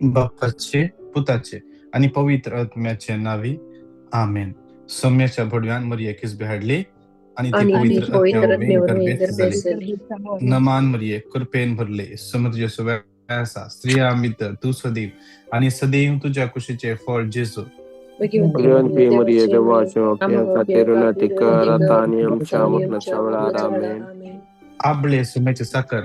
बापाचे पुताचे आनी पवित्र आत्म्याचे नावी आमेन. सम्याच्या भडव्यान मरिया किसबे हाडली आनी ती आणि ती पवित्र पवित्र आत्म्या आत्म्यावरवीं गर्भेस्त जाली. गर्भेस्त जाली. नमान मरिये, कृपेन भरले, सम तुझे सगळ्या आसा, स्त्रिया भितर तूं सदैव आनी सदैव तुज्या कुशीचें फळ जेजू. भगवंती भगवंती मरिये मरिये देवाची देवाचे माये, पापयां आम्हा खातीर पापयां विनंती खातीर कर विनंती आता कर आनी आता आमच्या आणि मरणाच्या आमच्या वेळार. मरणाच्या वेळार. आमेन. आमेन. आबळे सुम्याचें साकर.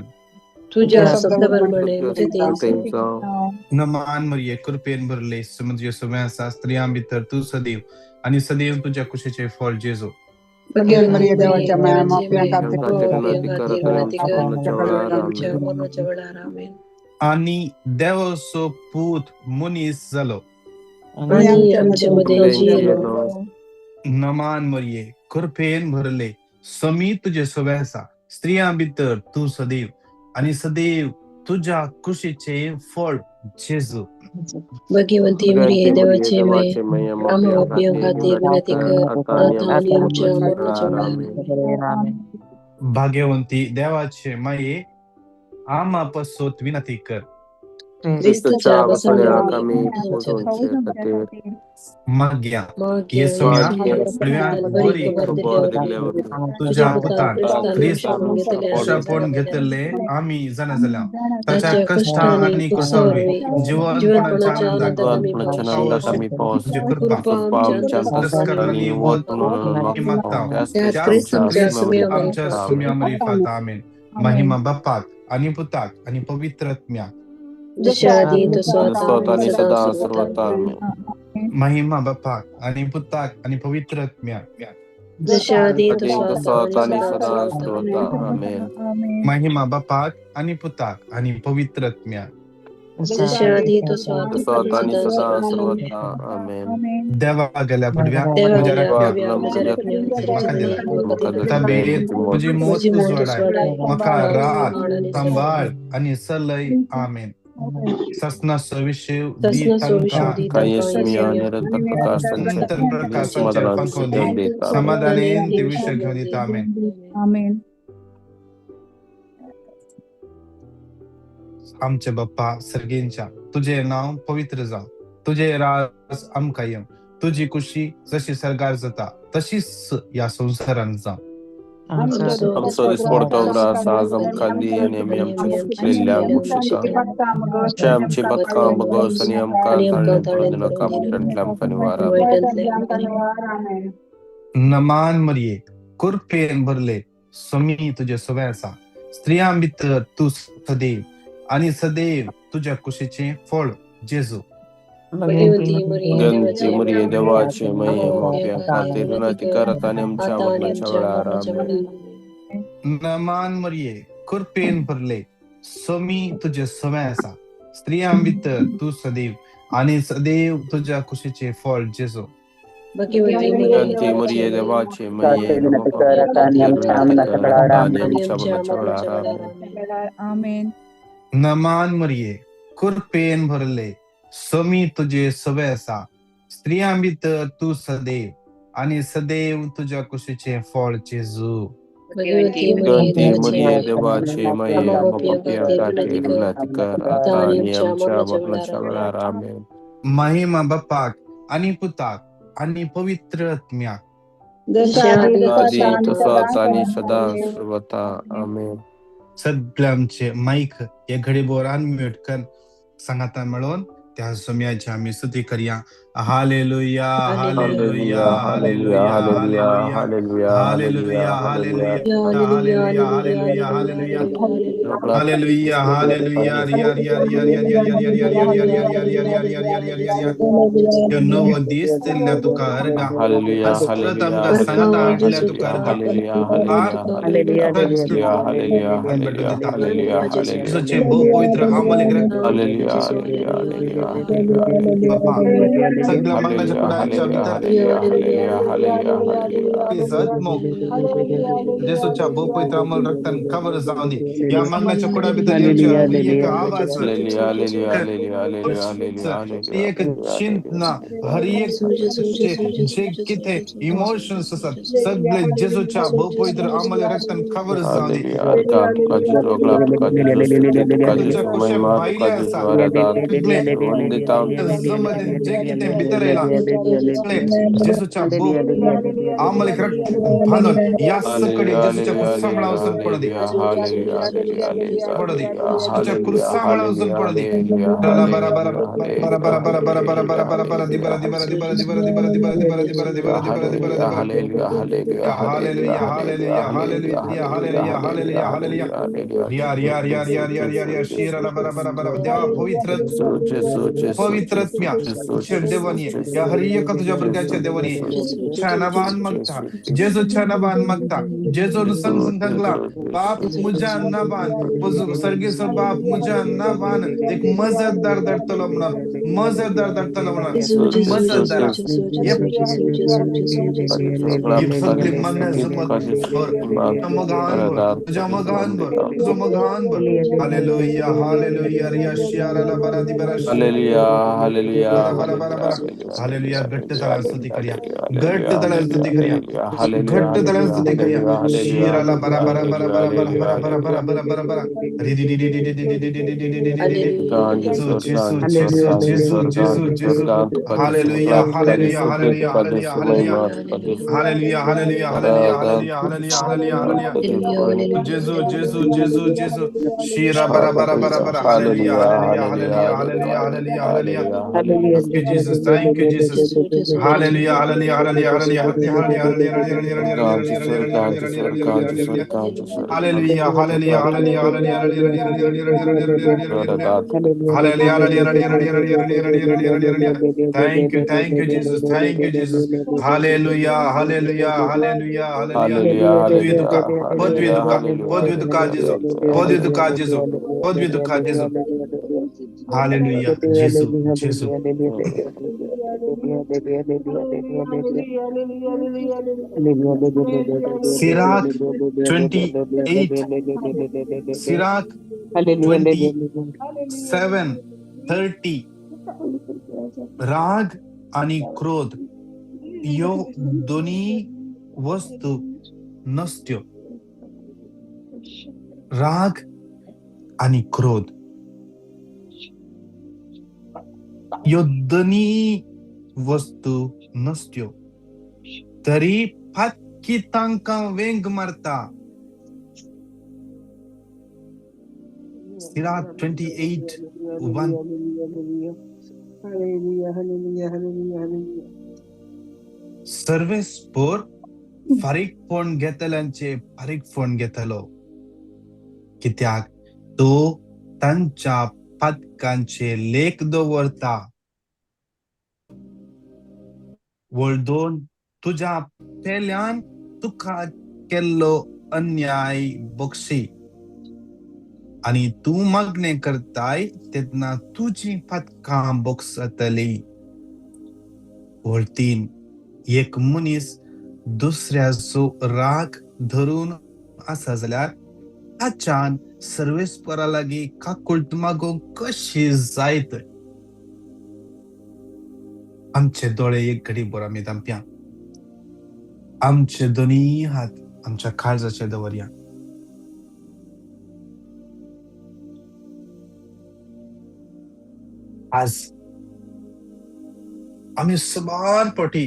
तुझ्या तुझ्या शब्दाप्रमाणे म्हजें तुझ्या तें जावं. जावं. नमान मरिये, कृपेन भरले, सम तुझे सगळ्या आसा, स्त्रियां भितर तूं सदैव आनी सदैव तुज्या कुशीचें फळ जेजू. भगवंती मरिये मरिये देवाच्या माया देवाची पापयां माये, खातीर खातीर आम्हा विनंती पापयां कर खातीर आता आनी विनंती आमच्या कर मरणाच्या आता वेळार. आणि आमच्या आमेन. मरणाच्या वेळार. आमेन. आनी देवाचो पूत मनीस जालो. आणि आणि आमच्या आमच्या मध्ये मध्ये मध्ये जियेलो. जियेलो. नमान मरिये, कृपेन भरले, समी तुझे सगळ्या आसा, स्त्रियां भितर तूं सदैव आनी सदैव तुज्या कुशीचें फळ जेजू. भगवंती मरिये भगवंती मरिये देवाची माये, देवाचे माये, आम्हा पापयां पापयां खातीर खातीर विनंती विनंती कर कर आता आनी आता आणि आमच्या आमच्या मरणाच्या मरणाच्या वेळार. वेळार. आमेन. आमेन. भाग्यवंती देवाचे माये, आमा पसोत विनंती कर. क्रिस्तच्या क्रिस्तच्या वसण्याक वसण्याक आमी आमी पोसोवचे पोसोवचे खातीर. माग्या मागीर येसुम्या मागीर भडव्यान बरी बरी खबर खबर दिल्यावर दिल्या वरवीं तुझ्या तुज्या पुतान पुतान क्रिस्तान क्रिस्त शापून घेतले शापोवन घेतिल्ले आमी जाणा जाल्या ताच्या ताच्या कश्टां कश्टां आनी आनी क्रुसा क्रुसा वरवीं वरवीं जिवनपणाच्या जिवनपणाच्या आनंदाक आनंदाक आमी जिवनपणाच्या पावशी. आनंदाक आमी पावस. तुजी कृपा कृपा कृपा आमच्या आमच्या अंतस्करणांनी अंतस्करणांनी वत वत म्हणून आमी मागता मागता त्याच त्याच क्रिस्त क्रिस्त आमच्या आमच्या सुम्या सुम्या आमच्या वरी सुम्या मरिफात. आमेन. महिमा बापाक आनी पुताक आनी पवित्र आत्म्याक. जशें आदी तसो तसो आतां आता आनी आनी सदां सदां सर्वथा. सर्वथा. आमेन. महिमा बापाक आनी पुताक आनी पवित्र आत्म्याक. जशें आदी आदी तसो तसो आतां आनी आता आनी सदां सदां सर्वथा. सर्वथा. आमेन. महिमा बापाक आनी पुताक आनी पवित्र आत्म्याक. जशें आदी तसो आतां तसो आनी आता आनी सदां सदां सर्वथा. सर्वथा. आमेन. देवा गेल्या भडव्या देवा म्हज्या गेल्या राखण्या भडव्या म्हज्या राखण्या म्हाका दिलाय. म्हाका दिलाय. तबेत म्हजी मोत म्हजी मोत उजवाडाय, उजवाडाय, म्हाका म्हाका राख सांबाळ आनी सांबाळ सलय. आनी सलय. आमेन. ससनाचो विशेव दी ससनाचो तांकां विशेव दी तांकां तांकां येसुम्या येसुम्या निरंतर प्रकाश संचय निरंतर प्रकाशाचेर समाधानान फांकोवन घेवन दी, दिता. आमेन. समाधानेन ते ते विशय विशय घेवन घेवन दिता. दी. आमेन. आमेन. आमचे बाप्पा सर्गेंच्या, तुजें नांव पवित्र जावं, तुजें राज आमकां येवं, तुजी कुशी जशी सर्गार जाता तशीच ह्या संवसारांत जावं. आमचो आमचो दिसपडतो ग्रास आज आमकां दी आनी आमी आमच्या चुकलेल्ल्यांक बक्षिता. जे आमची पथकां बगोस आनी आमकां आनी आमकां ताळ्यान पडूं ताळ्यान दिनाका, पडूं वायटांतल्या आमकां निवार. आमेन. वायटांतल्या. नमान मरिये, कृपेन भरले, समी तुजे सगळें आसा, स्त्रियां भितर तूं सदैव आनी सदैव तुज्या कुशीचें फळ जेजू. भगवंती मरिये भगवंती देवाची मरिये माये, देवाचे माये, आम्हा पापयां पापयां खातीर खातीर विनंती विनंती कर कर आता आनी आमच्या आता आनी मरणाच्या आमच्या वेळार. मरणाच्या आमेन. वेळार. आमेन. नमान मरिये, कृपेन भरले, समी तुजे सगळें आसा, स्त्रियां भितर तूं सदैव आनी सदैव तुज्या कुशीचें फळ जेजू. भगवंती मरिये भगवंती देवाची मरिये माये, देवाचे माये, विनंती आम्हा कर पापयां आता आणि खातीर आमच्या विनंती मरणाच्या कर वेळार. आता आनी आमेन. आनी आमच्या आमच्या मरणाच्या मरणाच्या वेळार. वेळार. आमेन. आमेन. नमान मरिये, कृपेन भरले, समी तुजे सगळें आसा, स्त्रियां भितर तूं सदैव आनी सदैव तुज्या कुशीचें फळ जेजू. भगवंती मरिये भगवंती देवाची मरिये माये, देवाचे माये, आम्हा आम्हा पापयां पापयां खातीर खातीर विनंती कर विनंती कर आता आता आनी आनी आमच्या आमच्या मरणाच्या मरणाच्या वेळार. वेळार. आमेन. महिमा बापाक आनी पुताक आनी पवित्र आत्म्याक. जशें आदी आदी तसो आतां तसो आता आनी सदां सर्वथा. आमेन. सगळ्यांचे मायक हे घडी बोर अनम्यूट कर, सांगाता मेळोवन त्या सोम्याची आमी स्तुती करया. Hallelujah, hallelujah, hallelujah, hallelujah, hallelujah, hallelujah, hallelujah, hallelujah, hallelujah, hallelujah, hallelujah, hallelujah, hallelujah. Hallelujah, hallelujah, Riya Riya Riya Riya Riya Riya Riya Riya Riya Riya Riya Riya Riya Riya Riya Riya Riya. ह्यो नवो दीस दिल्ल्या तुका अर्गां, हालेलुया, आज परत हालेलुया, आमकां सांगाता हालेलुया, हाडल्या तुका हालेलुया, अर्गां. हालेलुया, हालेलुया, हालेलुया, हालेलुया, भेटून हालेलुया, दिता. हालेलुया, हालेलुया, जेजूचें भोव पवित्र आमोल एक रक्त हालेलुया, हालेलुया, हालेलुया, हालेलुया, बापा, सगळ्या मागण्याच्या कुडाच्या भितर आत्मो जेसूच्या भोपवित्र अमल रक्तान कवर जावं दी. ह्या मागण्याच्या कुडा भितर येवच्या एक आवाज, एक चिंतना, हर एक जे कितें इमोशन्स आसात सगळे जेसूच्या भोपवित्र अमल रक्तान कवर जावं दी. तुझ्या कुशे भायले आसा सगळे जमतीन जे कितें भितर येयलां सगळे जेसूच्या भोव अमलीक रक्त बांदून ह्या सकडी जेसूच्या कुर्सामळा वचून पडू दी, पडू दी, तुझ्या कुर्सामळा वचून पडू दी. बरा बरा बरा बरा बरा बरा बरा बरा बरा बरा बरा दी बरा दी बरा दी बरा दी बरा दी बरा दी बरा दी बरा दी बरा दी बरा दी बरा दी बरा दी बरा. Hallelujah, hallelujah, hallelujah, hallelujah, hallelujah, hallelujah. Riya Riya Riya Riya Riya Riya Riya शिरा बरा बरा बरा. देवा पवित्र पवित्रत्म्या देवानी या हर एक तुझ्या भुरग्याच्या देवानी छानवान मागता, जेजू छानवान मागता, जेजू संग संगला बाप मुझ्या नावान, सर्गेस बाप मुझ्या नावान एक मजेदार धाडटलो म्हणून, मजेदार धाडटलो म्हणून, मजेदार सगळी मागण्या जमत भर, मोगान भर, तुझ्या मोगान भर, तुझ्या मोगान भर. हालेलुया, हालेलुया, रिया शियाराला बरा दी बरा हालेलुया, हालेलुया, बरा बरा बरा. हालेलुया. घट्ट तळावर स्तुती करूया, घट्ट तळावर स्तुती करूया, घट्ट तळावर स्तुती करूया. शिराला बरा बरा बरा बरा बरा बरा बरा बरा बरा बरा बरा. री री री री री री री री री री री री री. जेसू जेसू जेसू जेसू जेसू जेसू. Hallelujah, hallelujah, hallelujah, hallelujah, hallelujah, hallelujah, hallelujah, hallelujah, hallelujah, hallelujah, hallelujah, hallelujah. जेसू जेसू जेसू जेसू. शिरा बरा बरा बरा बरा. Hallelujah, hallelujah, hallelujah, hallelujah, hallelujah, hallelujah. Thank you, Jesus. Thank you, Jesus. Hallelujah, hallelujah, hallelujah, hallelujah, hallelujah, hallelujah, hallelujah, hallelujah, hallelujah, hallelujah, hallelujah, hallelujah, hallelujah, hallelujah, hallelujah. Thank you, thank you, Jesus. Thank you, Jesus. Hallelujah, hallelujah, hallelujah, hallelujah. पदवी तुका, पदवी तुका, पदवी तुका जेजू, पदवी तुका जेजू, पदवी तुका जेजू. हालेलुया, जेजू, जेजू. Sirach 28, Sirach 27:30. राग आणि क्रोध ह्यो दोन्ही वस्तू नसत्यो. राग आणि क्रोध ह्यो दोन्ही वस्तू नसत्यो, तरी पातकी तांकां वेंग मारता. Sirach 28:1. सर्वेस्पोर फारीकपण घेतल्यांचे फारीकपण घेतलो, कित्याक तो तांच्या पातकांचे लेख दवरता. वळ 2, तुज्या पेल्यान तुका केल्लो अन्याय बक्षी आनी तूं मागणें करताय तेन्ना तुजी पातकां बोगसतली. वळ 3, एक मनीस दुसऱ्याचो राग धरून आसा जाल्यार ताच्यान सर्वेस्परा लागीं काकुळट मागूंक कशी जायत. आमचे दोळे एक घडी बरो आमी धांपया, आमचे दोनूय हात आमच्या काळजाचेर दवरया. आज आमी सुमार फावटी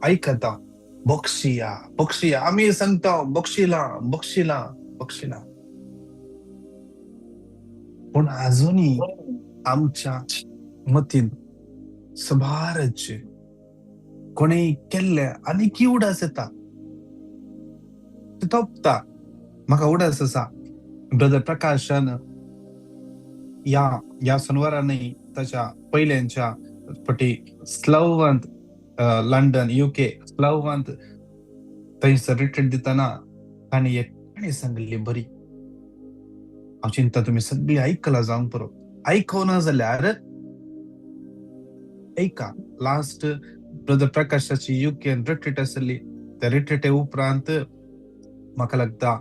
आयकता बक्षिया बक्षिया, आमी सांगता बक्षिला बक्षिला बक्षिला, पूण आजुनूय आमच्या मतीन सुमारच कोणेय केल्ले आनीक उडास येता, तोपता. म्हाका उडास आसा ब्रदर प्रकाशान ह्या ह्या सनवारांनी ताच्या पयल्यांच्या पटी स्लवंत लंडन युके स्लवंत थंयसर रिट्रीट दितना तांणी एक काणी सांगिल्ली बरी. हांव चिंता तुमी सगळीं आयकलां जावंक पुरो, आयकुना जाल्यार एका लास्ट ब्रदर प्रकाशाची युकेन रिट्रीट आसली. त्या रिट्रीटे उपरांत म्हाका लागता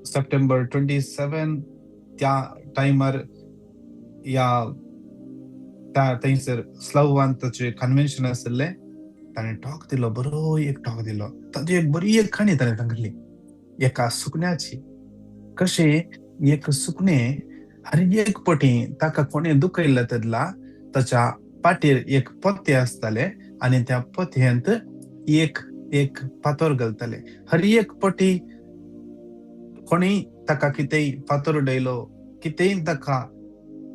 सप्टेंबर 27 त्या टायमार ह्या त्या थंयसर स्लवान ताचें कन्वेन्शन आशिल्लें. ताणें टॉक दिलो, बरो एक टॉक दिलो. ताजी एक बरी एक काणी ताणें सांगिल्ली एका सुकण्याची. कशें एक सुकणें हर एक पटी ताका कोणें दुखयल्लें तेदला ताच्या पाटीर एक पोतें आसतालें आनी त्या पोतयेंत एक एक फातर घालताले. हर एक पटी कोणीय ताका कितेंय फातर उडयलो, कितेंय ताका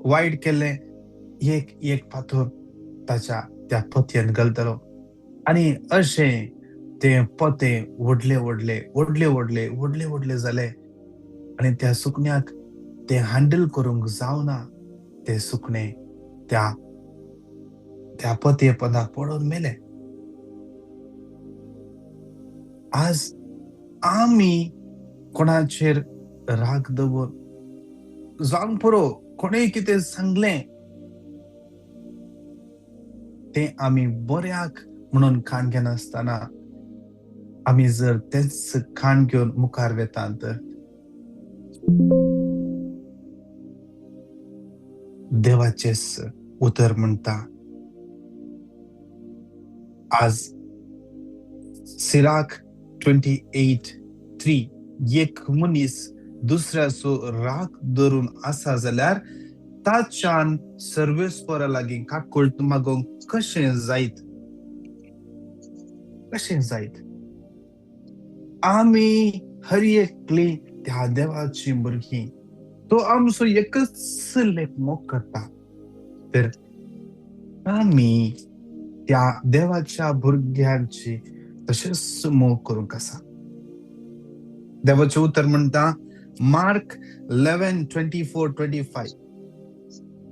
वायट केलें, एक एक फातर ताच्या त्या पोतयेंत घालतालो. आनी अशें तें पोतें व्हडले व्हडले व्हडले व्हडले व्हडले व्हडले जाले आनी त्या सुकण्याक तें हँडल करूंक जावना. तें सुकणें त्या त्या पोतये पोंदाक पडून मेलें. आज आमी कोणाचेर राग दवर जावंक पुरो, कोणेय कितें सांगलें तें आमी बऱ्याक म्हणून कान घेनासतना आमी जर तेच कान घेवन मुखार वेतात तर देवाचेच उतर म्हणटा. आज सिराक 28:3 एक मनीस दुसऱ्याचो राग धरून आसा जाल्यार ताच्यान सर्वेस्वरा लागीं काकुळट मागोवंक कशें जायत? कशें जायत? आमी हर एकली त्या देवाची भुरगीं. तो आमचो एकच लेख मोग करता. तर आमी त्या देवाच्या भुरग्यांची तशेंच मोग करूंक आसा. देवाचें उतर म्हणटा मार्क 11:24-25,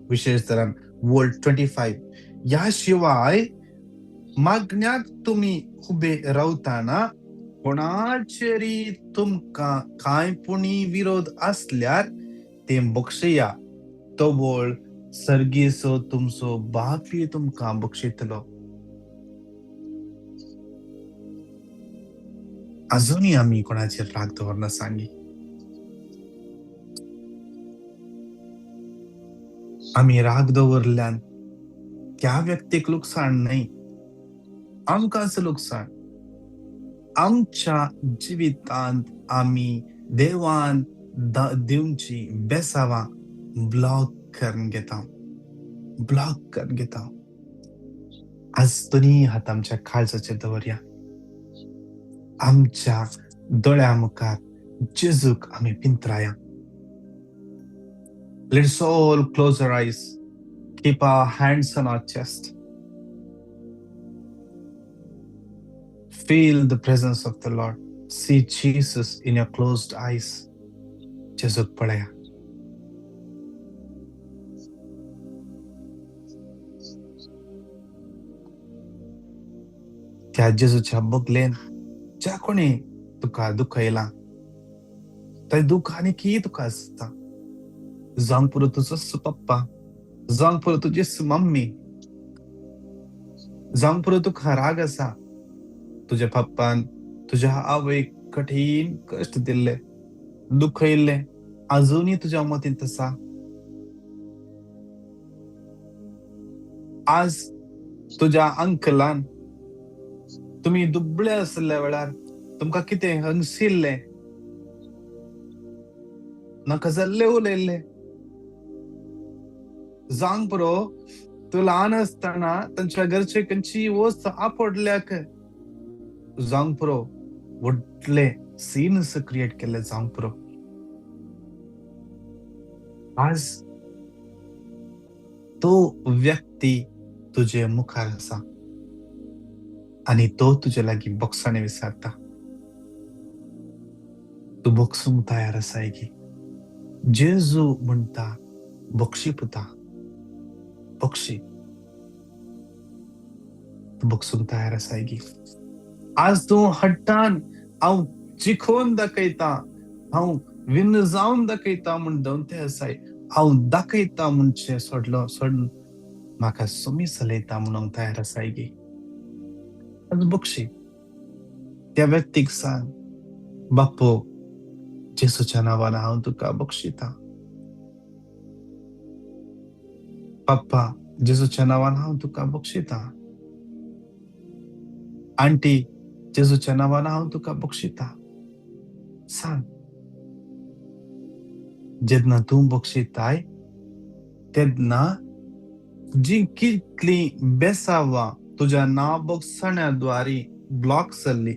विशेश तरान वर्ड 25, ह्या शिवाय मागण्याक तुमी उबे रावतना कोणाचेरी तुमकां कांय पुणी विरोध आसल्यार तें बक्षया, तवळ सर्गीचो तुमचो बापूय तुमकां बक्षयतलो. अजूनय आमी कोणाचेर राग दवरना सांगी. आमी राग दवरल्यान त्या व्यक्तीक लुकसाण न्हय, आमकांच लुकसाण. आमच्या जिवितांत आमी देवान दिवची बेसावां ब्लॉक करून घेता, ब्लॉक करून घेता. आज दोनी हात आमच्या काळजाचेर दवरया. आमच्या दोळ्या मुखार जेजूक आमी पिंत्राया. Let's all close our eyes, keep our hands on our chest. Feel the presence of the Lord. See Jesus in your closed eyes. जेजूक पळया. त्या जेजूच्या बगलेन ज्या कोणी तुका दुखयलां ते दुःख आनी की तुका आसता. जावंक पुरो तुजोच पप्पा, जावंक पुरो तुजीच मम्मी, जावंक पुरो तुका राग आसा तुज्या पप्पान तुज्या आवयक कठीण कश्ट दिल्ले, दुखयल्ले, अजूनय तुज्या मतींत आसा. आज तुज्या अंकलान तुमी दुबळे आशिल्ल्या वेळार तुमकां कितें हंगशिल्लें, नाका जाल्लें उलयल्लें. जावंक पुरो तूं ल्हान आसतना तांच्या घरचे खंयची वस्त आपडल्याक जावंक पुरो व्हडले सीन्स क्रिएट केल्ले जावंक पुरो. आज तो व्यक्ती तुजे मुखार आसा आनी तो तुजे लागीं बोक्सांनी विचारता, तूं बोक्सूंक तयार आसाय की? जेजू म्हणटा बक्षी पुता, बक्षी. तूं बक्षूंक तयार आसाय की? आज तूं हट्टान हांव जिखोवन दाखयता, हांव विन्न जावन दाखयता म्हूण दवते आसाय. हांव दाखयता म्हणचें सोडलो सोड म्हाका सुमी चलयता म्हणूंक तयार आसाय गे? आज बक्षी त्या व्यक्तीक सांग, बाप्पो, जेजूच्या नांवान हांव तुका बक्षितां. पप्पा, जेजूच्या नांवान हांव तुका बक्षितां. आंटी, जेजूच्या नांवान हांव तुका बक्षितां. सांग, जेन्ना तूं बक्षिताय तेन्ना जी कितली बेसावां तुज्या नांव बक्षण्या द्वारी ब्लॉक जाल्ली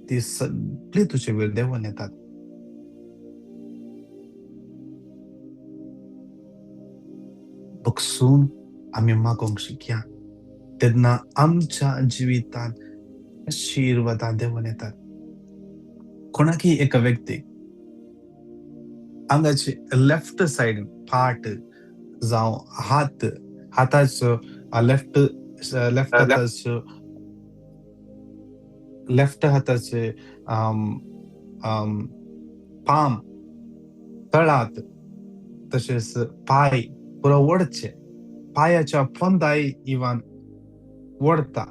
ती सगळी तुजे वयर देंवून येतात. बक्षून आमी मागोवंक शिकया, तेन्ना आमच्या जिवितांत आशिर्वादां देंवून येतात. कोणाकय एका व्यक्तीक आंगाची लेफ्ट सायड फाट जावं हात, हाताचो लेफ्ट लेफ्ट हाताचो लेफ्ट हाताचे पाम, तळात, तशेंच पाय पुरो ओडचे, पायाच्या पोंदाय इवन ओडता,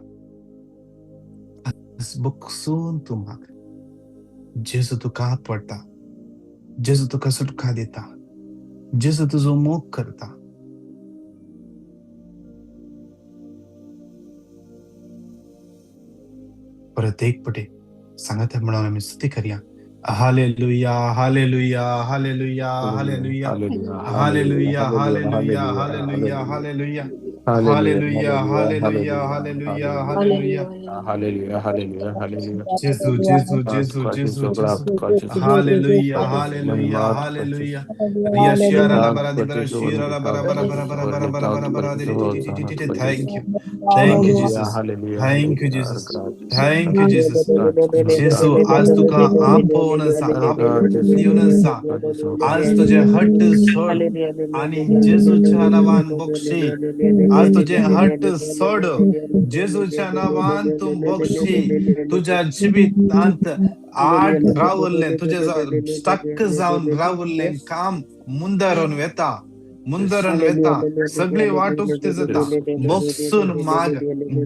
बक्षून तूं माग. जेजू तुका आपडटा, जेजू तुका सुटका दिता, जेजू तुजो मोग करता. परत एक पटे सांगात म्हणून आमी स्तुती करया. Hallelujah, hallelujah, hallelujah, hallelujah, hallelujah, hallelujah, hallelujah, hallelujah, hallelujah, hallelujah, hallelujah, hallelujah. Hallelujah, hallelujah, hallelujah. जेजू, जेजू, जेजू, जेजू, जेजू. Hallelujah, hallelujah, hallelujah. Riya शियारा ला बरा दी बरा शिरा ला बरा बरा बरा बरा बरा बरा बरा बरा दी. Thank you, thank you Jesus, thank you Jesus, thank you Jesus. जेजू आज तुका आपोवन आसा, आपोवन येवन आसा. आज तुझे हट्ट सोड आणि जेजूच्या नावान बक्षी. आज तुझे हट्ट सोड, जेजूच्या नावान तूं बक्षी. तुझ्या जिवितांत आड रावल्लें, तुझे स्टक जावन रावल्लें काम मुंदारून वेता, मुंदारून वेता. सगळी वाट उक्ती जाता. बक्षून माग,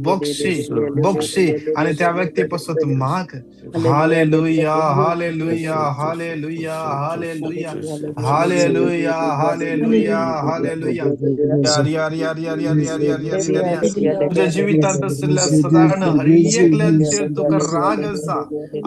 बक्षी, बक्षी आणि त्या व्यक्ती पासून माग. Hallelujah, hallelujah, hallelujah, hallelujah, hallelujah, hallelujah, hallelujah. Riya Riya Riya Riya Riya Riya Riya Riya Riya. तुझ्या जिवितांत आशिल्ल्या सदारण हर एकल्याचेर तुका राग आसा,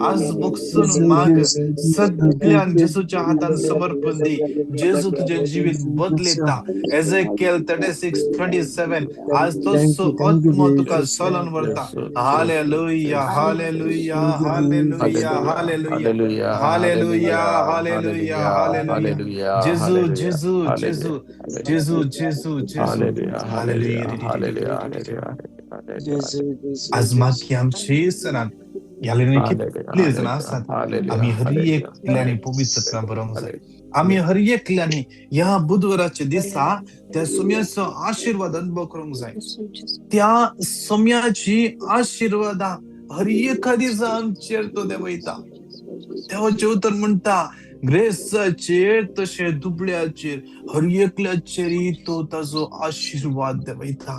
आज बक्षून माग. सगळ्यांक जेजूच्या हातान समर्पण दी. जेजू तुझें जिवीत बदलता. एजेकियल 36:27. आज तोच आत्मो तुका चलोन व्हरता. Hallelujah, hallelujah, hallelujah, hallelujah, hallelujah, hallelujah, hallelujah. जेजू, जेजू, जेजू, जेजू, जेजू, जेजू. हालेलुया. आज मागीर आमची सणान ह्या कितली जाणां आसात, आमी हर एकल्यांनी पवित्रता बरोवंक जाय. आमी हर एकल्यांनी ह्या बुधवाराच्या दिसा त्या सुम्याचो आशिर्वाद अनुभव करूंक जाय. त्या सोम्याची आशिर्वादां हर एका दिसा आमचेर तो देंवयता. देवाचें उतर म्हणटा, ग्रेसाचेर तशें दुबळ्याचेर हर एकल्याचेर तो ताजो आशिर्वाद देंवयता.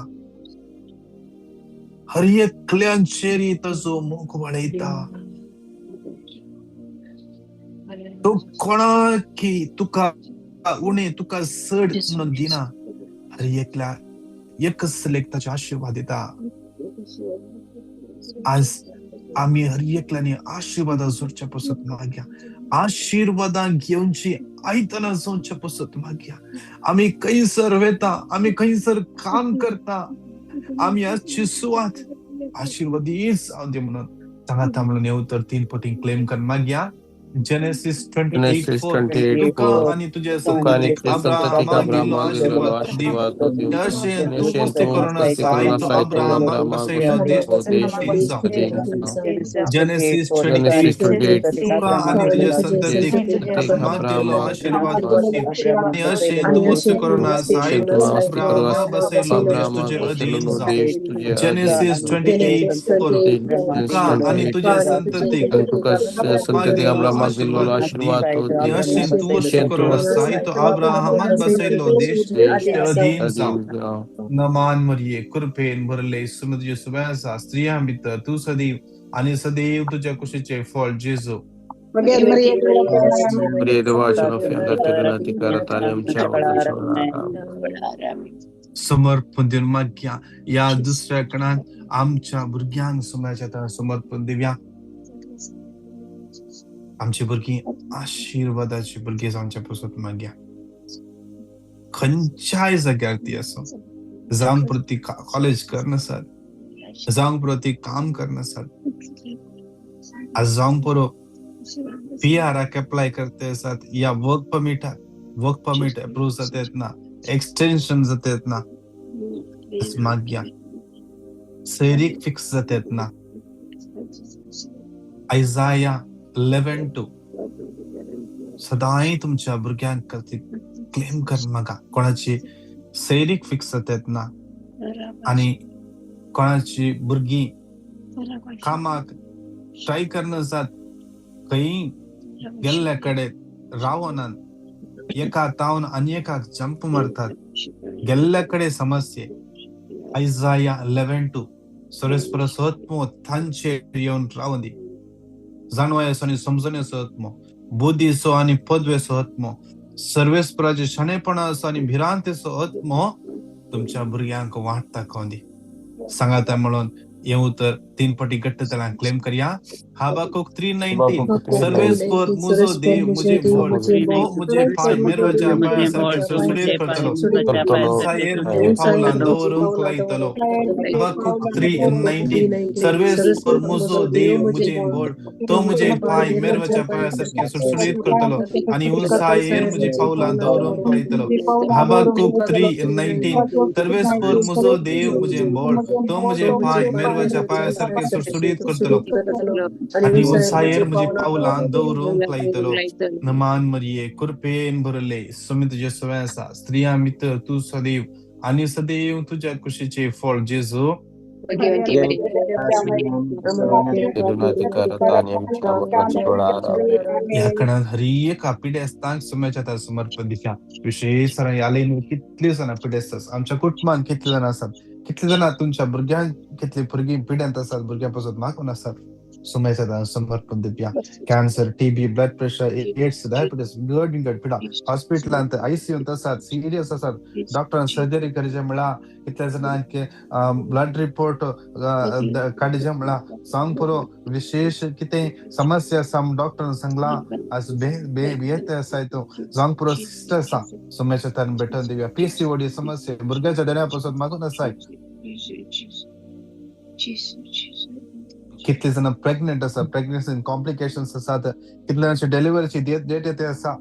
हर एकल्यांचेर ताजो मोग वाडयता. तो कोणाकी तुका उणें तुका चड म्हणून दिना. हर एकल्या एकच लेख ताचे आशिर्वाद दिता. आज आमी हर एकल्यांनी आशिर्वादां जोडच्या पासत मागया. आशिर्वादां घेवची आयदनां जोडच्या पासत मागया. आमी खंयसर वेता, आमी खंयसर काम करता, आमी आजची सुवात आशिर्वादीच जावं दी म्हणून सांगाता म्हणून हे उतर तीन पटी क्लेम कर मागया. Genesis Genesis 28:4. 28 तुका 4. आनी तुज्या तुका आनी संततीक तुज्या संततीक अब्राहमाक दिल्लो अब्राहमाक दिल्लो आशिर्वाद दी. आशिर्वाद तो दिवं. अशें आनी तूं अशें मस्ती तूं करून मस्ती आसाय, करून तूं आसाय, तूं अब्राहमाक अब्राहमाक बसयलो देश बसयलो देश अधीन जावं. अधीन जावं. Genesis Genesis 28:4. 28 तुका आनी तुज्या संततीक संततीक अब्राहमाक दिल्लो अब्राहमाक आशिर्वाद दी. आनी अशें तूं मस्ती करून आसाय, अशें तूं तूं मस्ती करून अब्राहमाक बसयलो देश अब्राहमाक तुजे अधीन बसयलेलो जावं. देश तुजे अधीन जेनेसिस जावं. 28:4. Genesis तुका आनी 28 तुज्या संततीक आनी तुका अब्राहमाक संततीक दिल्लो अब्राहमाक आशीर्वाद मागिल्लो दी आशीर्वाद तो आनी दी अशें तूं अशें शुकरलो तूं साहित्य आब्राहामाक बसयल्लो देश देश ते अधीन जावं अधीन जावं। नमान मरिये कृपेन भरले सुम तुजे सुबे आसा स्त्रियां भितर तूं सदैव आनी सदैव तुज्या कुशीचें फळ जेजू प्रिय देवाच्या अंगात विनंती करत आणि आमच्या मरणाच्या वेळार आमेन. समर्पण दिवन मागया ह्या दुसऱ्या कणान आमच्या भुरग्यांक सुम्याच्या हातान समर्पण दिवया आमची भुरगीं आशिर्वादाची भुरगीं जावच्या पासत मागया खंयच्याय जाग्यार ती आसूं जावंक पुरो ती कॉलेज करनासत जावंक पुरो ती काम करनासत आज जावंक पुरो पीआराक एप्लाय करते आसात या वर्क परमिटाक वर्क परमीट एप्रूव जाता येतना एक्सटेन्शन जाता येतना मागया सैरीक फिक्स जाता येतना आयजाया 11:2 सदांय तुमच्या भुरग्यांक खातीर क्लेम कर मागा कोणाची सैरीक फिक्स जाता येतना आनी कोणाची भुरगीं कामाक ट्राय करनासात खंय गेल्ल्या कडेन रावनात एका तावन आनी एकाक जंप मारतात गेल्ल्या कडेन समस्ये आयजाया 11:2 सर्वेस्पराचो आत्मो तांचेर येवन रावंदी जाणवायेचो आनी समजणेचो आत्मो बुद्धीचो आनी पदवेचो आत्मो सर्वेस्पराचे शाणेपणाचो आनी भिरांतेचो आत्मो तुमच्या भुरग्यांक वाट दाखोवंदी सांगाता म्हणून हें उतर तीन पटी घट्ट तरान क्लेम करया हाबाकुक 3:19 सर्वेस्पर मुजो देव मुझे बोल तो मुझे पाय मेरवाच्या पांयासारखे सुडसुडीत करतलो उंचायेर मुझे पावलां दवरूंक लायतलो हबाकुक 3:19 सर्वेस्पर मुजो देव मुझे बोल तो मुझे पाय मेरवाच्या पांयासारखे सुडसुडीत करतलो आनी उंचायेर मुझे पावलां दवरूंक लायतलो हबाकुक 3:19 सर्वेस्पर मुजो देव मुझे बोल तो मुझे पाय मेरवाच्या पांयासारखे सुडसुडीत करतलो आनी उंचायेर मुझे पावलां दवरूंक लायतलो नमान मरिये कृपेन भरले सुमी तुजे सवय आसा स्त्रियां भितर तूं सदैव आनी सदैव तुज्या कुशीचे फळ जेजू विनंती करत आणि आमच्या मरणाच्या वेळार आमेन. ह्या कणान हर एका पिडेस्तांक सुम्याच्या हातार समर्पण दिवया विशेष ह्या कितली जाणां पिडेस्त आसात आमच्या कुटुंबान कितले जाणां आसात कितले जाणां तुमच्या भुरग्यांक कितली भुरगीं पिड्यांत आसात भुरग्यां पासून मागून आसात सुम्याच्या हातार समर्पण दिवया cancer TB blood pressure AIDS diabetes विंगड विंगड पिडा हॉस्पिटलांत आयसीयूंत आसात सिरियस आसात डॉक्टरान सर्जरी करचें म्हळ्यार कितल्या जाणांक ब्लड रिपोर्ट काडचें म्हळ्यार सांग पुरो विशेष कितें समस्या आसा म्हूण डॉक्टरान सांगलां आज भियेते आसा तूं जावंक पुरो सिस्ट आसा सुम्याच्या हातान भेटोवन दिवया पीसीओडी समस्या भुरग्याच्या देण्या पासून मागून आसाय कितले जाणां प्रेग्नंट आसा प्रेग्नन्सी कॉम्प्लिकेशन्स आसात कितले जाणांची डिलिव्हरीची डेट येते आसा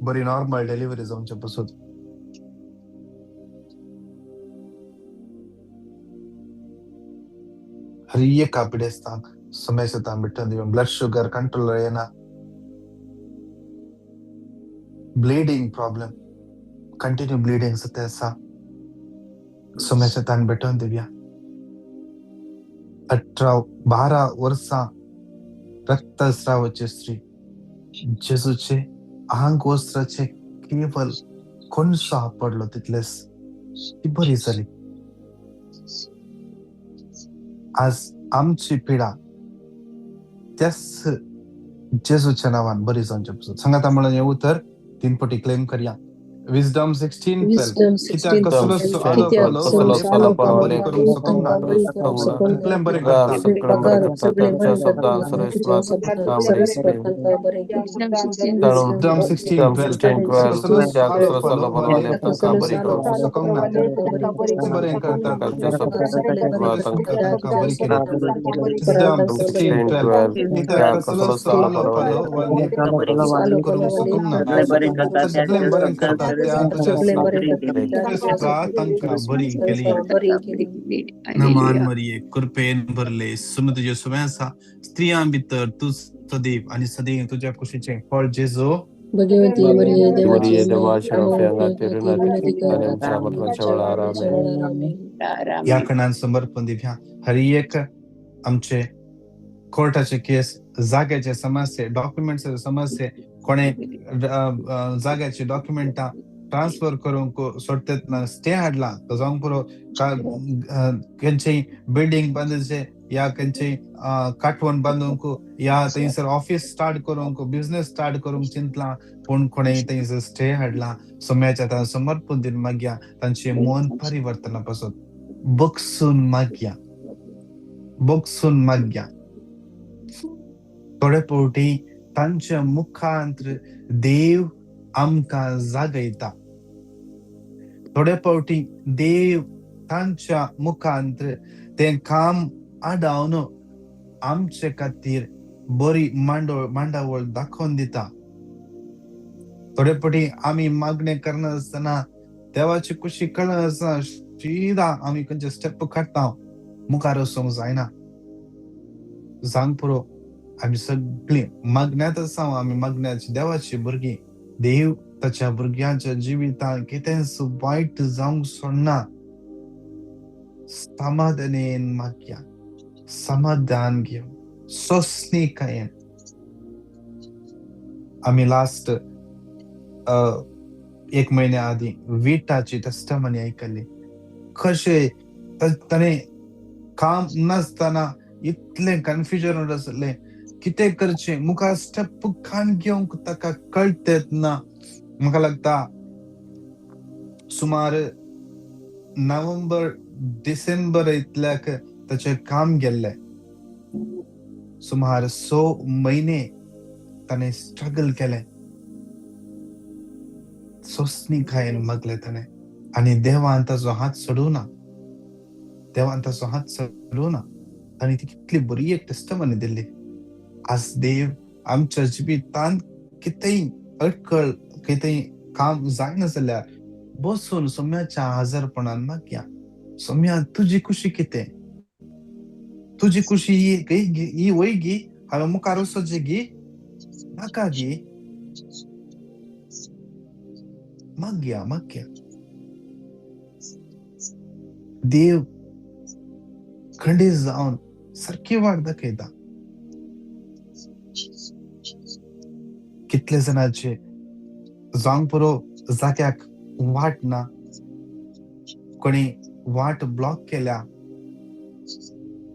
बरी नॉर्मल डिलिव्हरी जावचे पासून हर एका पिडेस्तांक सुम्याच्या हातान भेटोवन दिवया ब्लड शुगर कंट्रोल येना ब्लिडींग प्रॉब्लम कंटिन्यू ब्लिडींग जाता आसा सुम्याच्या हातान भेटोवन दिवया 18-12 वर्सां रक्तस्रावाची स्त्री जेजूचे आंग वस्त्राचे केवल कोणसो पडलो तितलेच ती बरी जाली आज आमची पिडा त्याच जेजूच्या नावान बरी जावचे पासून सांगाता म्हणून हें उतर तीन पटी क्लेम करया विजडम 16:12 कित्याक कसलो आलो पालो बरी करूंक शकूंक ना सगळें बरें करता सगळें बरें करता त्यांच्या शब्दान विजडम 16:12 कसलो आलो पालो तांकां बरी करूंक शकूंक ना बरें करता तांकां बरी केली विजडम 16:12 कित्याक कसलो आलो पालो करूंक शकूंक ना सगळें बरें करता तांकां बरी केली नमान मरिये कृपेन भरले सुम तुजे सुवें आसा स्त्रियां भितर तूं सदैव आनी सदैव तुज्या कुशीचें फळ जेजू भगवती मरिये मरिये देवाची देवाच्या अंगात विनंती आणि आमच्या मरणाच्या वेळार आमेन. ह्या कणान समर्पण दिवया हर एक आमचे कोर्टाचे केस, जाग्याचे समस्ये, डॉक्युमेंट्साचे समस्ये, कोणे जाग्याचे डॉक्युमेंटां ट्रान्सफर करूंक सोडतात ना, स्टे हाडला जावंक पुरो, खंयचेय बिल्डींग बांदचे या खंयचेय काटवण बांदूंक या थंयसर ऑफिस स्टार्ट करूंक, बिजनेस स्टार्ट करूंक चिंतला, पूण कोणेय थंयसर स्टे हाडला. सोम्याच्या आतां समर्पण दिवन मागया तांचे मन परिवर्तना पासून बगसून मागया, बगसून मागया. थोडे फावटी तांच्या मुखांत देव आमकां जागयता, थोडे फावटी देव तांच्या मुखांत तें काम आडावन आमचे खातीर बरी मांडावळ दाखोवन दिता. थोडे फावटी आमी मागणें करनासतना, देवाची कुशी कळनासतना शिदा आमी खंयचे स्टेप काडटा, मुखार वचूंक जायना. जावंक पुरो आमी सगळीं मागण्यांत आसा, आमी मागण्याची देवाची भुरगीं. देव ताच्या भुरग्यांच्या जिवितांत कितेंच वायट जावंक सोडना. समाधानेन मागया, समाधान घेवन, सोंसणीकायेन. आमी लास्ट एक म्हयन्या आदीं विटाची टेस्टमनी आयकल्ली, कशें ताणें काम नासतना इतलें कन्फ्युजन आसलें, कितें करचें, मुखार स्टेप काण घेवंक ताका कळटेच ना. म्हाका लागता सुमार नोव्हेंबर डिसेंबर इतल्याक ताचें काम गेल्लें. सुमार 6 म्हयने ताणें स्ट्रगल केलें, सोंसणीकायेन मागलें ताणें, आनी देवान ताचो हात सोडूं ना, देवान ताचो हात सोडूं ना. आनी ती कितली बरी एक टेस्टमनी दिल्ली. आज देव आमच्या जिवितांत कितेंय अडकळ, कितेंय काम जायना जाल्यार बसून सोम्याच्या हजारपणान मागया, सोम्या तुजी खुशी कितें, तुजी खुशी ही वय गी, हांवें मुखार वचचें गी, नाका गी, मागया मागया. देव खंडीत जावन सारकी वाट दाखयता. कितले जाणांचे जावंक पुरो जाग्याक वाट ना, कोणी वाट ब्लॉक केल्या,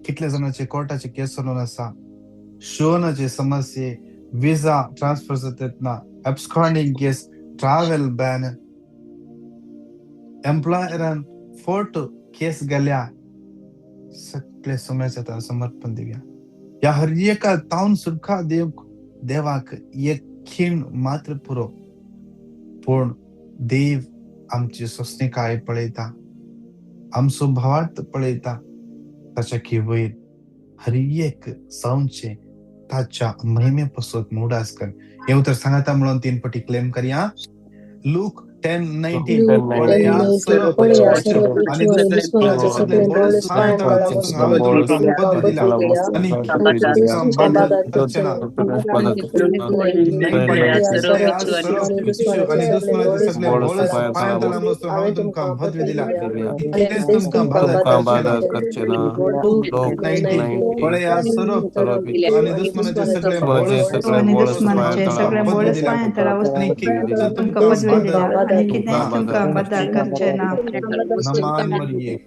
कितले जाणांचे कोर्टाचे केस चलून आसा, शोनाचे समस्ये, विजा ट्रान्सफर जातात ना, एब्सकॉन्डिंग केस, ट्रॅव्हल बॅन, एम्प्लॉयरान फोर्ट केस गेल्या, सगळे समस्या समर्पण दिवया. ह्या हर एका तावन सुटका देव देवाक एक खीण मात्र पुरो, पूण देव आमची सोंसणीकाय पळयता, आमचो भावार्थ पळयता, ताच्या वयर हर एक जावचें ताच्या महिमे पासत मुडास कर. हें उतर सांगता म्हणून 3 पटी क्लेम करया. लूक 10:19. पळया सर्व आणि सगळे बोळ दिला आणि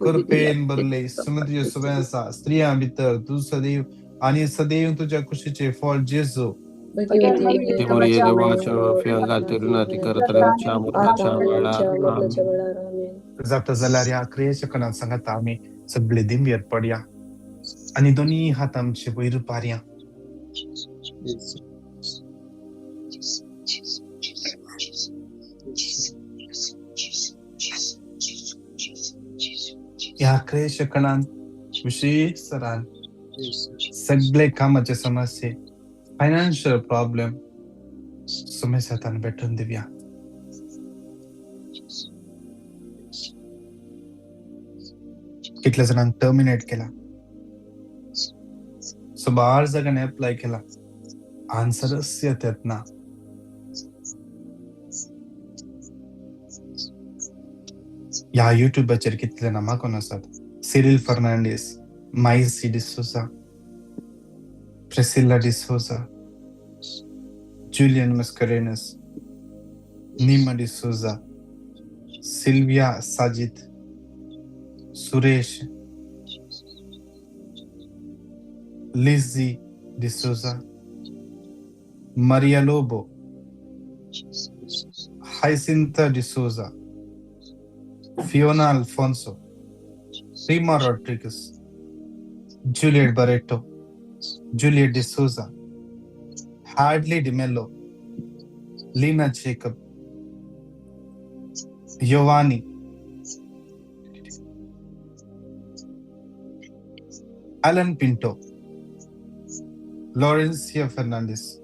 कृपेन भरले समुद्र सुबेसा स्त्रियां भितर तूं सदैव आणि सदैव तुझ्या कुशीचे फळ जेजू. जाता जाल्यार ह्या क्रियेच्या कणान सांगता आमी सगळे दिंबेर पडया आनी दोनी हात आमचे वयर पारया. ह्या क्रियेच्या कणान विशेष सरान सगळे कामाचे समस्ये, फायनान्शियल प्रॉब्लेम समस्या तान भेटून दिवया. कितल्या जाणांक टर्मिनेट केला, सुमार जाग्यांनी एप्लाय केला, आन्सरच येतात ना. ह्या युट्यूबाचेर कितले जाणां मागून आसात. Cyril Fernandes, मायसी D'Souza, Priscilla D'Souza, Julian Mascarenhas, Nima D'Souza, Sylvia Sajid, Suresh, Lizzy D'Souza, Maria Lobo, Hyacinth D'Souza, Fiona Alphonso, Rima Rodrigues, Juliet Barreto, Juliet D'Souza, Hadley D'Mello, Leena Jacob, Yovani, Alan Pinto, Laurencia Fernandes.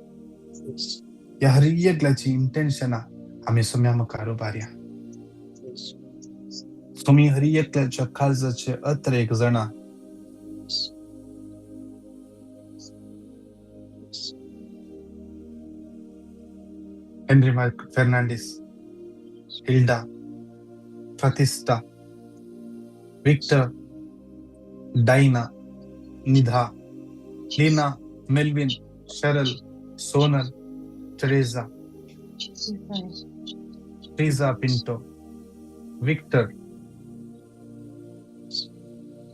ह्या हर एकल्याची इंटेन्शनां आमी सोम्या मुखार उबारया. सोमी हर एकल्याच्या काळजाचे अत्रेक जाणा. Henry Mark Fernandes, Hilda, Pratishtha, Victor, Diana, Nidha, Leena, Melvin, Sharal, Sonal, Teresa, Teresa Pinto, Victor,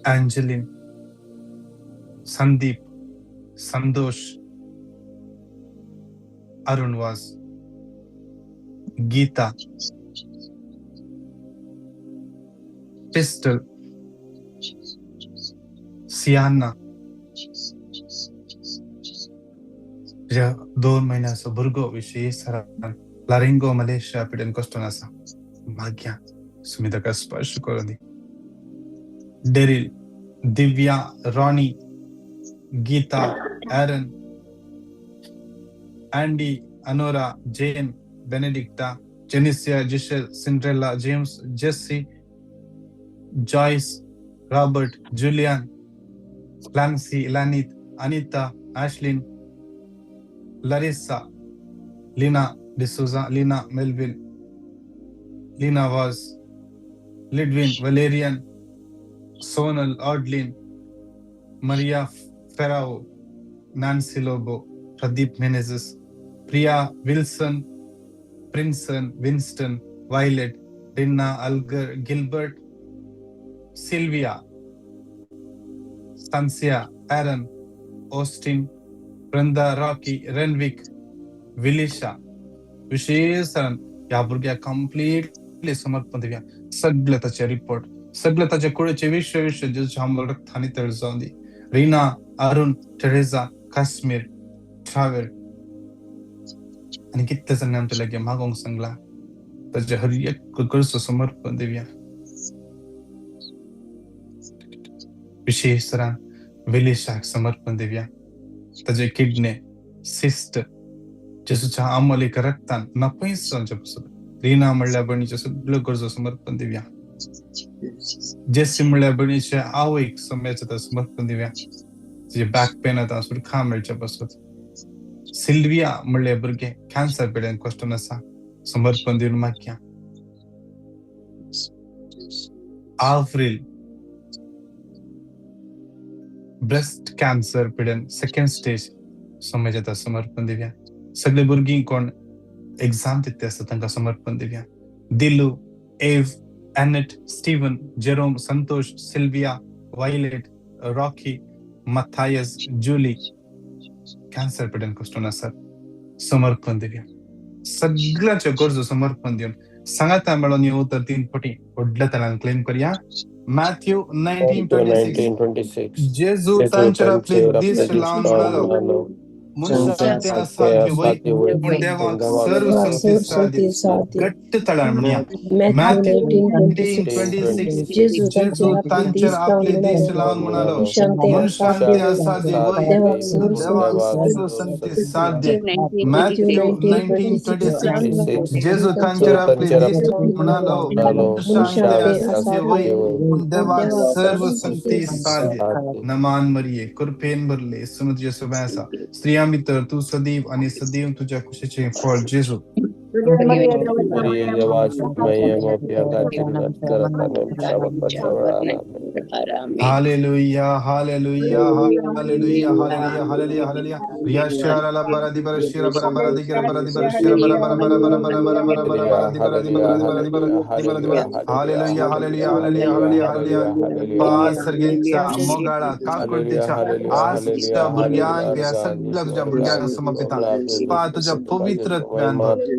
Angeline, Sandeep, Santosh, Arun Vaz, Geetha, Crystal, Siana. ज्या 2 म्हयन्याचो भुरगो विशेष लारिंगो मलेशिया पिडेन कश्टन आसा, भाग्या सुमी ताका स्पर्श करून दी. Daryl, Divya, Ronnie, Geetha, Aaron, Andy, Anora, Jane, Benedicta, Jenicia, Giselle, Cinderella, James, Jesse, Joyce, Robert, Julian, Clancy, Lanith, Anita, Ashlyn, Larissa, Leena D'Souza, Leena Melvin, Leena Vaz, Lidwin, Valerian, Sonal, Audlin, Maria Ferrao, Nancy Lobo, Pradeep Menezes, Priya, Wilson, Princeton, Winston, Violet, Rinna, Algar, Gilbert, Sylvia, Sancia, Aaron, Austin, Brenda, Rocky, Renwick, Vilisha. विशेष ह्या भुरग्याक completely समर्पण दिवया. सगळे ताचे report, सगळे ताचे कुळेचे विश्व विश्व जेजूच्या आमल रक्तांनी तळ जावन दी. रीना, अरुण, टेरेझा, काश्मीर, ट्रावेल आनी कितले जाणांनी आमच्या लागीं मागोंक सांगला ताचे हर एक गरजो समर्पण दिवया. विशेष तरान विलिशाक समर्पण दिवया. ताजे किडने सिस्ट जेजूच्या आमलीक रक्तान नपयस जावचे पसत. रीना म्हणल्या भयणीच्यो सगळ्यो गरजो समर्पण दिवया. जेसी म्हणल्या भयणीचे आवयक सम्याचे समर्पण दिवया. तिचे बॅक पेन आतां सुरखा मेळचे पसत. सिल्विया म्हणले भुरगें कॅन्सर पिडेन कश्टन आसा, समर्पण दिवन मागया. आव्रिल ब्रेस्ट कॅन्सर पिडेन सेकंड स्टेज समाजात समर्पण दिवया. सगळे भुरगीं कोण एग्जाम दिता आसता तांकां समर्पण दिवया. Dilu, Eve, Annette, Steven, Jerome, Santosh, Sylvia, Violet, Rocky, Matthias, Julie cancer पिडेन कश्टन आसात, समर्पण दिवया. सगळ्यांच्यो गरजो समर्पण दिवन सांगाता मेळोन येवं तर 3 पटी व्हडल्या तरान क्लेम करया. मॅथ्यू 19:26. जेजू तांचेर आपले दीस लावन म्हणालो, मनशान तें असाध्य व्हय, पूण देवाक सर्व संगती साध्य. घट्ट तळान म्हणया. मॅथ्यू 19:26. जेजू तांचेर आपले दीस लावन म्हणालो, मनशान तें असाध्य व्हय, पूण देवाक सर्व संगती साध्य. मॅथ्यू 19:26. जेजू तांचेर आपले दीस म्हणालो, मनशान तें असाध्य व्हय, पूण देवाक सर्व संगती साध्य. नमान मरिये, कृपेन भरले, सुमत जेसू आसा. स्त्रियां भितर तूं सदैव आनी सदैव तुज्या कुशीचें फळ जेजू. मरिये देवाची मय्या पापयां खातीर विनंती करता आनी आमच्या मरणाच्या वेळार आमेन. Hallelujah, hallelujah, hallelujah, hallelujah, hallelujah, hallelujah. Riya bara di bara shira bara bara di bara bara di bara shira bara bara bara bara bara bara bara bara bara di bara di bara di bara di bara di bara di bara. Hallelujah, hallelujah, hallelujah, hallelujah, hallelujah. पाच सर्गेंच्या मोगाळा काकुळतीच्या आज तुझ्या भुरग्यांक ह्या सगळ्या तुझ्या भुरग्यांक समर्पिता. पा तुझ्या पवित्र आत्म्यान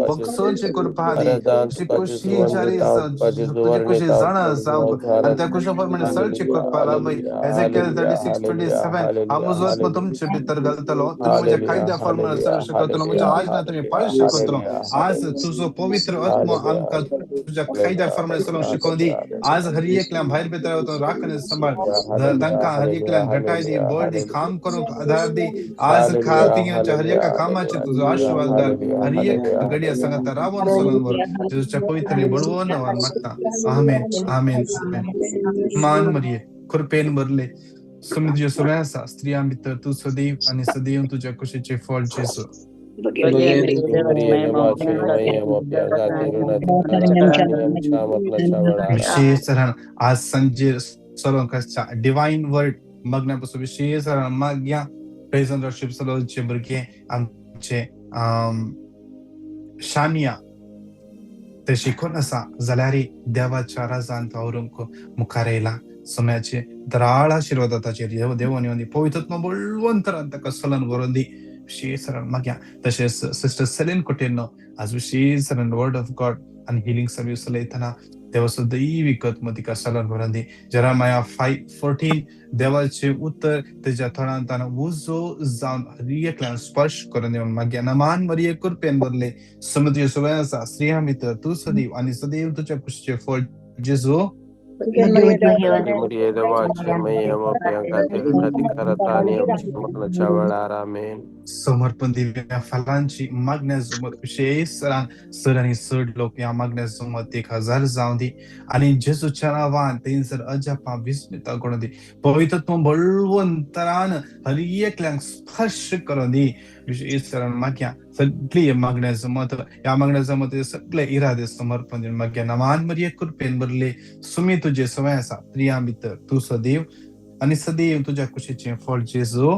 भोगसोचे कृपा दी, तुझी कुशीच्या रे तुझी कुशी जाणा जावंक आनी त्या कुशा प्रमाणे सळची कृपा लाभय. एझेकियल 36:27, हांव म्हजो आत्मो तुमचे भितर घालतलो, तुमी म्हज्या कायद्या प्रमाणे चलूंक शकतलो, म्हज्या आज्ञा तुमी पाळूंक शकतलो. आज तुजो पवित्र आत्मो आमकां तुज्या कायद्या प्रमाणे चलूंक शिकोवंक दी. आज हर एकल्यान भायर भितर वचून राखण सांबाळ, तांकां हर एकल्यान घटाय दी, बळ दी, काम करूंक आदार दी. आज खातीर हर एका कामाचेर तुजो आशिर्वाद घाल. हर एक घडये सांगाता रावोन चलून व्हर. जेजूच्या पवित्र बळवून नांवान मागता, आमेन, आमेन, आमेन. मान मरिये, कृपेन भरले, सुमी तुजे सगळें आसा, स्त्रियां भितर तूं सदैव आनी सदैव तुज्या कुशीचें फळ जेजू. मरिये देवाची मय्या पापयां खातीर विनंती करता आनी आमच्या मरणाच्या वेळार आमेन. विशेष तरान आज सांजे चलोवंक आसच्या डिवायन वर्ड मागण्या पासून विशेष तरान मागया. प्रेज एंड वर्शिप चलोवचे भुरगे आमचे शानिया ते शिकोन आसा जाल्यार देवाच्या राजान वावरूंक मुखार येयला. सोम्याचे दराळ आशिर्वाद ताचेर देव देवान येवन दी, पवित्र बळवंतरान ताका चलन व्हरून दी. विशेष तरान मागया. तशेंच सिस्टर सेलीन कुटेनो आज विशेष तरान वर्ड ऑफ गॉड आनी हिलींग सर्वीस चलयतना देवाचो दैवी आत्मो तिका चलन व्हरून दी. जेरेमाया 5:14, देवाचें उतर तेज्या थोडांतान उजो जावन हर एकल्यान स्पर्श करून दी म्हणून मागया. नमान मरिये, कृपेन भरले, समुद्र सगळें आसा, स्त्रियां भितर तूं सदैव आनी सदैव तुज्या कुशीचें फळ जेजू. मरिये देवाची मय्या पापयां खातीर विनंती करता आनी आमच्या मरणाच्या वेळार आमेन. समर्पण दिव्या फलांची मागण्या जुमत विशेष तरान चड आनी चड लोक ह्या मागण्या जुमत 1000 जावं दी आनी जेजूच्या नांवान थंयसर अजापां विस्मिता करून दी. पवित्र बळवंतरान हर एकल्यांक स्पर्श करून दी. विशेष तरान मागया सगळी मागण्या जमत, ह्या मागण्या जमत सगळे इरादे समर्पण दिवन मागया. नमान मरिये, कृपेन भरले, सुमी तुजे सवय आसा, स्त्रियां भितर तूं सदैव आनी सदैव तुज्या कुशीचें फळ जेजू.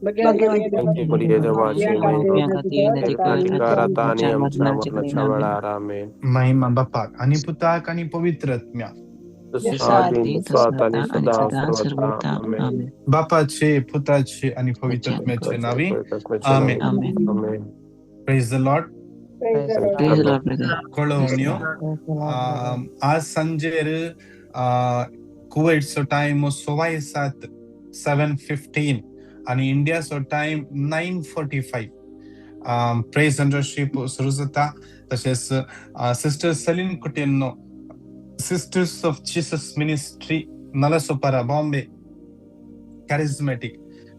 मरिये देवाची मय्या विनंती करता आनी आमच्या मरणाच्या वेळार आमेन. महिमा बापाक आनी पुताक आनी पवित्र आत्म्याक, जसो आदीं तसो आतां आनी सदां सर्वथा आमेन. बापाचे, पुताचे आनी पवित्र आत्म्याचे नांवी आमेन. आमेन. Praise the Lord. Praise the Lord, brother. कळोवण्यो आज सांजेर कुवेटचो टायम 7:15, 7:15 आनी इंडियाचो टायम 9:45 प्रेज एंड वर्शिप सुरू जाता. तशेंच sister Celine Coutinho, sisters of Jesus ministry, Nalasopara, Bombay, charismatic,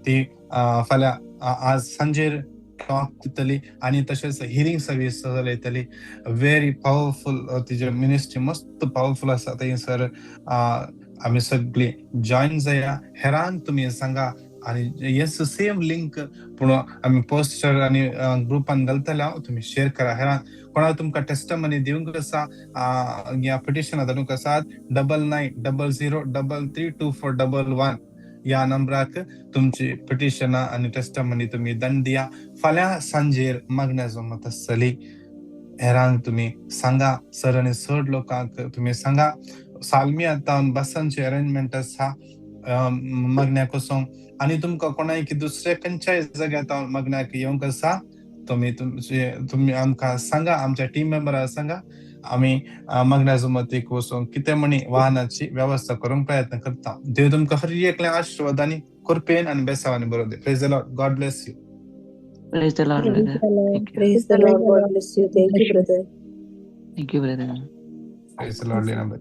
ती फाल्यां आज सांजेर टॉक दितली आनी तशेंच हिलींग सर्वीस चलयतली. व्हेरी पावरफूल तिजे मिनिस्ट्री मस्त पावरफूल आसा. थंयसर आमी सगळीं जॉयन जाया. हेरांक तुमी सांगा आनी हेच सेम लिंक पूण आमी पोस्टर आनी ग्रुपान घालतले हांव, तुमी शेअर करा. हेरांक कोणाक तुमकां टेस्टमनी दिवंक आसा या पिटिशनां धाडूंक आसात, 9900332411 ह्या नंबराक तुमची पिटिशनां आनी टेस्टमनी तुमी दंड दिया. फाल्यां सांजेर मागण्या जमत आसतली. हेरांक तुमी सांगा, सर आनी चड लोकांक तुमी सांगा. सालमिया तावन बसांचे अरेंजमेंट आसा मागण्या कोसोंक आनी तुमकां कोणाय दुसऱ्या खंयच्याय जाग्यार तावन मागण्याक येवंक आसा, तुमी तुमचे तुमी आमकां सांगा, आमच्या टीम मेंबराक सांगा. आमी मागण्या जमतीक वचूंक कितें म्हणी वाहनाची वेवस्था करूंक प्रयत्न करता. देव तुमकां हर एकल्या आशिर्वाद आनी कृपेन आनी बेसावानी बरोवं दी. Praise the Lord. God bless you. Praise the Lord, brother. Thank you. Praise the Lord. God bless you. Thank you, brother. Thank you, brother. Praise the Lord, Leena.